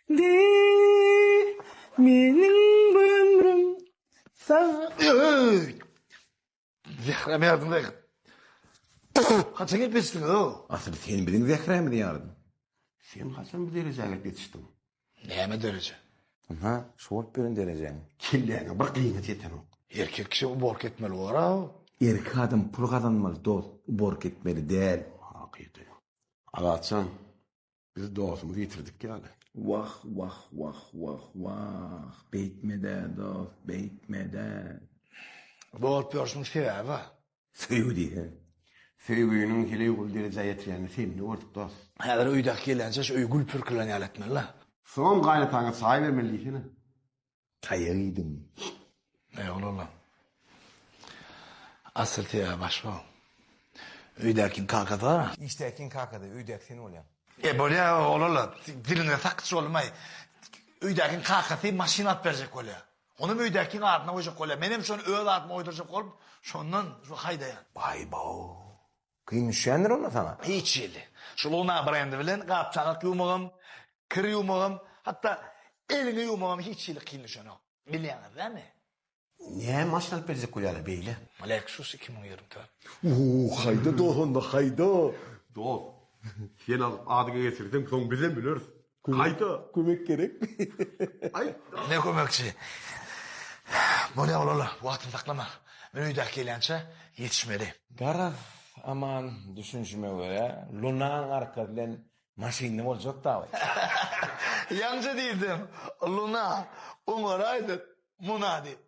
Di meniň bu ömrüm saňa Öý! Zähräm ýardyň-da. Haçan gelip ýetişdiňiz-ow? Asyl sen biziň zährämizi ýardyň. Sen haçan bu derejä gelip ýetişdiň? Näme dereje? Ynha, şu bolup ýören derejäň. Kelläňe bir gyňaç ýetenok. Erkek kişi uborka etmeli bor-a. Erkek adam pul gazanmaly dost, uborka etmeli däl. Hakyky. Azatjan, biz dostumyzy ýitirdik ýaly. Wah, wah, wah, wah, wah, beýtme-dä, dost, beýtme-dä. Bu bolup ýörşümiň sebäbi bar. Söýgi diýsene. Söýginiň heleý guly derejä ýetirýänini sende gördük, dost. Häzir öýdäki gelýänçä şu öýi gül pürkülen ýaly etmeli-le. Soňam gaýynataňa çaý bermeli diýsene. Taýak iýdiň. Eý, oglanlar. Asyl sebäbi başga. Öýdäkiň kakasy bar-a. Işdäkiň kakasy, öýdäki sen bolýaň. E, bolýa, oglanlar. Diliňe sakgyç bolmaý. Öýdäkiň kakasy maşyn alyp berjek bolýa. Onam öýdäkiň adyna goýjak bolýa. Menem şony öz adyma goýdurjak bolup, şondan şu haýdaýan. Baý-bow. Kyn düşýändir onda saňa. Hiç hili. Şu Luna brendi bilen gap-çanak ýuwmagam, kir ýuwmagam, hatda eliňi ýuwmagam hiç hili kyn düşenok. Bilýäňiz dämi? Näme maşyn alyp berjek bolýarlar beýle? Lexus 2024. Uuu, haýda dost onda, haýda. Dost, sen alyp adyňa geçirseň, soň bizem bileris. Haýda. Kömek gerekmi? Aý. Ne kömekçi? Bolýa oglanlar, wagtyny saklama. Men öýdäki gelýänçä ýetişmeli. Garaz, Aman, düşünişime görä, Lunaň arkasy bilen maşynda boljak dagy. Ýaňja diýdim, Luna, oňaraýdyk, Muna diýip.